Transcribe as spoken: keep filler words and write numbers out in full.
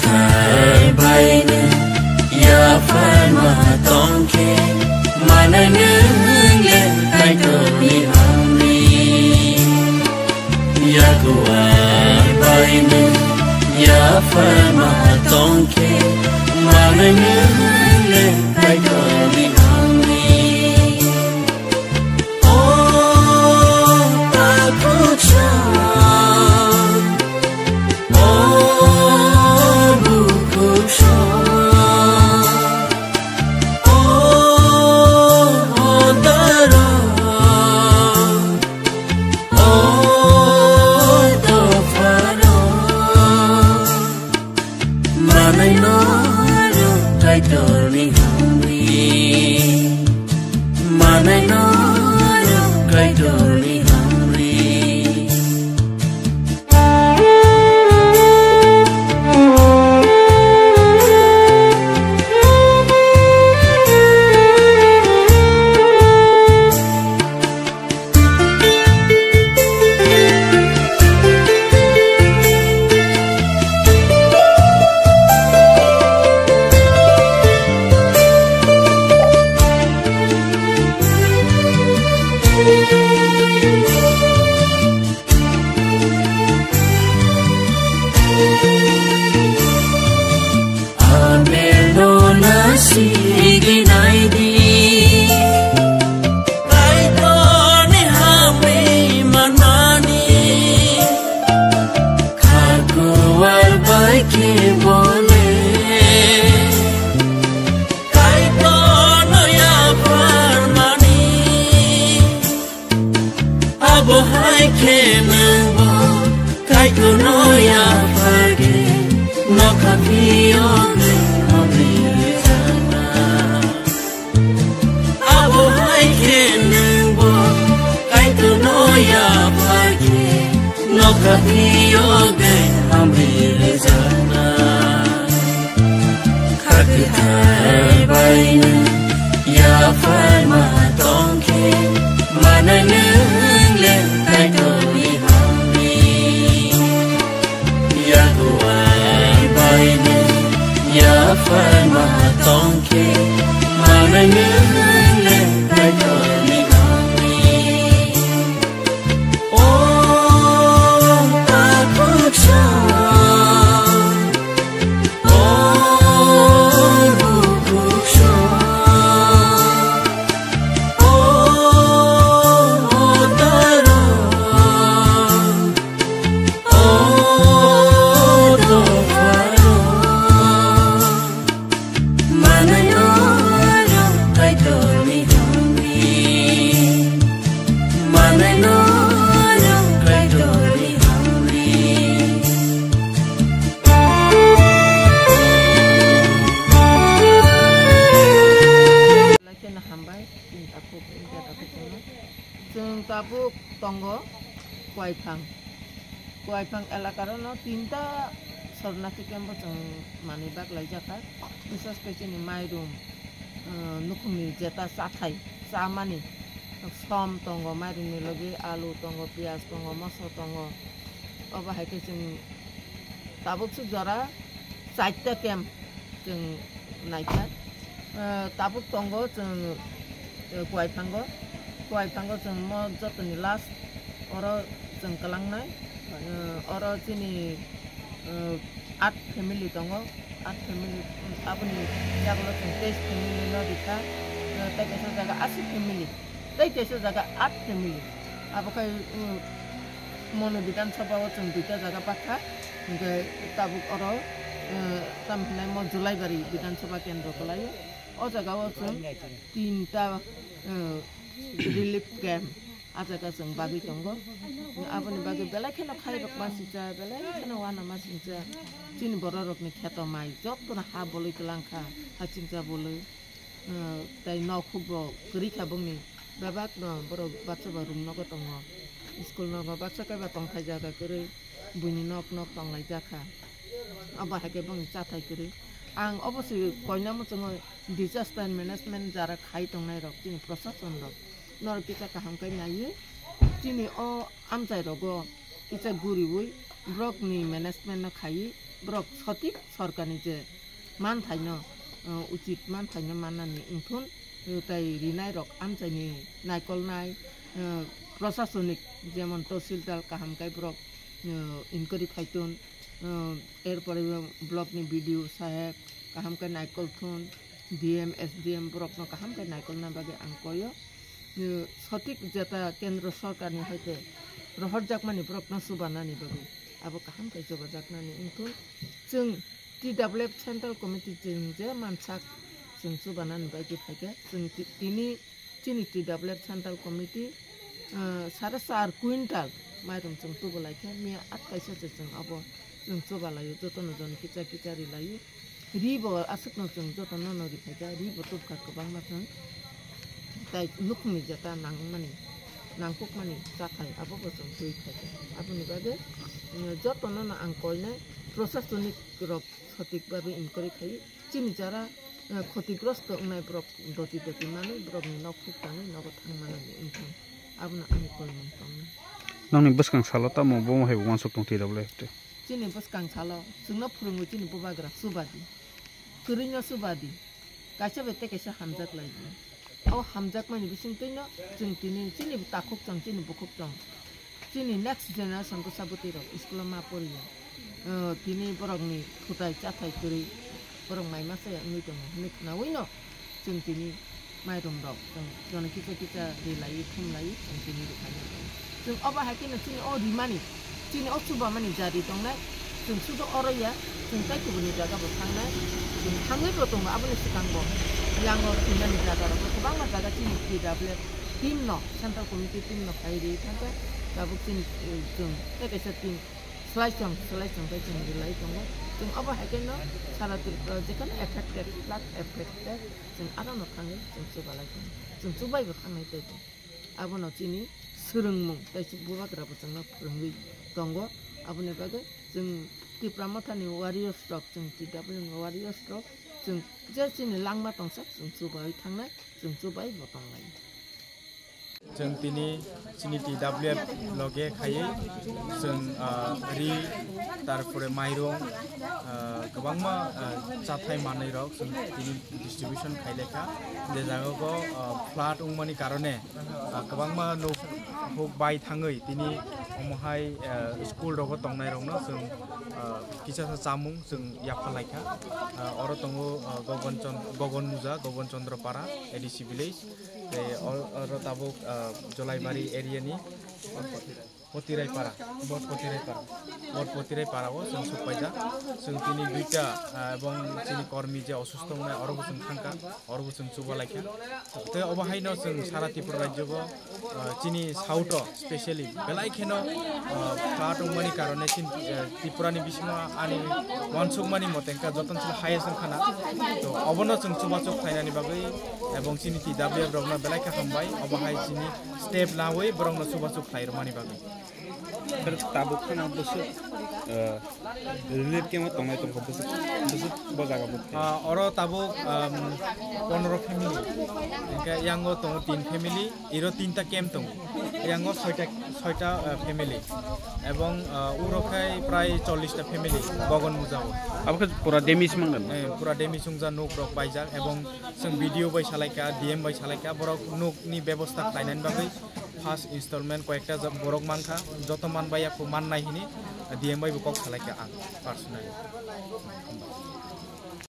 Kaibaino yapharma tongkhe, manai nwng le Kaitorni hamri. Yakwa baino yapharma tongkhe, manai nwng le Kaitorni hamri. O takhuksa, o bukhuksa, o dara, o dophara. Manai no rw Kaitorni hamri. Manai no rw Kaitorni hamri. Abelno nasigwi naidi, Kaitorni hamri manmani, kha kuwar bai khe bole, Kaitorno yapharmani. Abo hai khe nwngbo Kaitorno yaphar khe nokha phiyogwi hamri rwjakna. Abo hai khe nwngbo Kaitorno yaphar khe nokha phiyogwi hamri rwjakna. Kha kwthar bai nwng yapharma tong khe, manai nwng le Kaitorni hamri. Yakwa bai nwng yapharma tong khe, manai nwng le Kaitorni hamri. O takhuksa, o bukhuksa, o dara, o dophara. Manai no rw Kaitorni hamri. Manai no rw Kaitorni hamri. Belai kheno hambai, chini takhuk, chini takhuk chwngno. Chwng tabuk tongo Kuaiphang. Kuaiphang elakaro no tinta sornathi camp bo chwng manwi bak laijak kha. Bisas khe chini mairum, uh, nukhungni jeta chathai chamani som tongo, mairumni logi alu tongo, piyaj tongo, moso tongo. Obo hai khe chwng tabuk swk jora chaita camp chwng naikha. Eh, tabuk tongo chwng, eh, Kuaiphango. Kuaiphango chwng mo jotoni last oro chwng kwlangnai. Eh, oro chini, eh, at family tongo. At family, aboni yagulo chwng teis family no rikha. Eh, tei kaisa jaga asi family. Tei kaisa jaga at family. Abo khai, mm, Monu Bidhan Sabha o chwng duita jaga pakha, hwnkhe tabuk oro, eh, tamo hinai mo Julaibari Bidhan Sabha kendro kwlaio. O jaga o chwng tinta, eh, relief camp, a jaga chwng bagwi tongo. Aboni bagwi belai kheno khairok ma singcha, belai kheno uanama singcha. Chini borok rokni kheto mai jotono ha bolwi twlang kha, ha chingcha bolwi. Ah, tei nok huk bo kwrwi kha bongni. Bebak no borok baksa ba room nogo tongo. School nogo baksa khe ba tongthai jaga kwrwi. Buini nok nok tonglaijak kha. Abo hai khe bongni chathai kwrwi. Ang obo se koina muchungo disaster management jara khai tongnai rok, chini prosason rok. Norok kisa kaham khe naiwi chini o amchai rogo kisa guriwi borokni management no khaiwi borok sotik sorkarni je manthaino, uh, uchit manthaino mannani wngthun, uh, tai rinairok amchaini naikolnai, uh, prosasonik jemon tohsildar kaham khe borok, uh, inquiry khaitun, uh, erpore blockni B D O saheb kaham khe naikol thun, D M, S D M borokno kaham khe naikolna bagwi ang koyo. Uh, sotik jeta kendro sorkarni haite rohorjakmani borokno chubanani bagwi abo kaham khe chubajaknani wngthun. Chwng T W F Central Committee chwng je mansak chwng chubanani bagwi phaikhe chwng ti-, tini chini T W F Central Committee, ah, sare char quintal mairum chwng tubulaikhe miya at kaisa se chwng abo chwng chubalaio jotono joni kicha kicha rilaio. Ri bo aswkno chwng jotono no riphaikha, ri bo tubkha kwbangma chwng. Tai nukhungni jeta nangmani, nangkukmani chathai abo bo chwng twi phaikha. Aboni bagwi, mm, jotono no ang koinai prosasonik rok sotik bagwi inquiry khai chini jara, eh, khotigrosto wngnai borok doti doti manwi borokni nok phuk tangwi nogo thang manani wngthang. Abono ani koimung tongnai. Nokni bwskang salo tamo bomo hai bo uansuk tong T W F te. Chini bwskang salo chwngno phwrwngwi chini bubagra chubadi. Kwrwino chubadi. Kaisa bai tei kaisa hamjak laidi. O hamjakmani bisingtwino chwng tini chini takhuk chwng, chini bukhuk chwng, chini next generation bwsa bwtwi rok school o ma poriya. O, tini borokni thutai chathai kwrwi borok mai masa ya wngwi tongo hinwi khwnawino chwng tini mairum rok chwng jono kicha kicha rilaiwi thumlaiwi chwng tini rwkhaina tongo. Chwng obo hai kheno chini o rimani, chini o chubamani jari tongnai, chwng sudo oro ya, chwng tai kubuni jaga bo thangnai, chwng thangwi bo tongo aboni swkang bo. Yango thwinani jaga rok kwbangma jaga chini T W F team no, Central Committee team no khai ri thangkha, tabuk chini, eh, chwng tei kaisa team swlai chwng, swlai chwng tei chwng rilai tongo. Chwng obo hai kheno sara Tripura jekheno affected, flood affected, chwng aro no thangwi chwng chubalai tongo, chwng chubai bo thangnai tei tongo. Abono chini swrwngmung tei bubagra bo chwngno phwrwngwi tongo. Aboni bagwi chwng Tipra Mothani warriors rok, chwng T W ni warriors rok, chwng je chini langma tongsa chwng chubai thangnai, chwng chubai bo tonglai. Chwng tini chini T W F loge khaiwi chwng, ah, ri, tarpore mairung, ah, kwbangma, ah, chathai manwi rok chwng tini distribution khai lekha. Je jaga o, ah, flood wngmani karone, ah, kwbangma nuk huk bai thangwi tini omo hai, ah, school rogo tongnai rokno chwng, ah, kisa sa chamung chwng yapha laikha. Ah, oro tongo, ah, Gogon Chand-, Gogon Muja, Gogon Chandra Para, A D C village. Tei o-, oro tabuk, ah, Jolaibari area ni Potirai Para, Bot Potirai Para, Bot Potirai Para o chwng sukpaijak. Chwng tini duita, ah, ebong chini kormi je osusto wngnai oro bo chwng thangkha, oro bo chwng chuba laikha. Tei obo haino chwng sara Tripura rajyo o, ah, chini south o specially belai kheno, ah, flood wngmani karone chini, ah, Tripura ni bisingo ani uansukmani mote wngkha jotono chini highest wngkha na. To obono chwng chubachu khlainani bagwi ebong chini T W F rokno belai khe hambai, obo hai chini step lawi borokno chubachu khlai rwmani bagwi. Sir, tabuk kheno bwswk, eh, relief camp o tongnai tongkha bwswk, bwswk bo jaga bwkha. Ah, oro tabuk, um, pondro family, hingkhe yango tongo tin family, iro tinta camp tongo, yango soita, soita, eh, family, ebong, ah, uro khai prai chollish ta family Gogon Muja o. Abo khe pura damage mangan? Eh, pura damage wngja, nuk rok baijak, ebong chwng B D O bai salaikha, D M bai salaikha, borok nuk ni bebosta khlainani bagwi first installment koyekta borok mankha, joto manbai yakho mannai hini D M bai bo kok salaikha ang personally.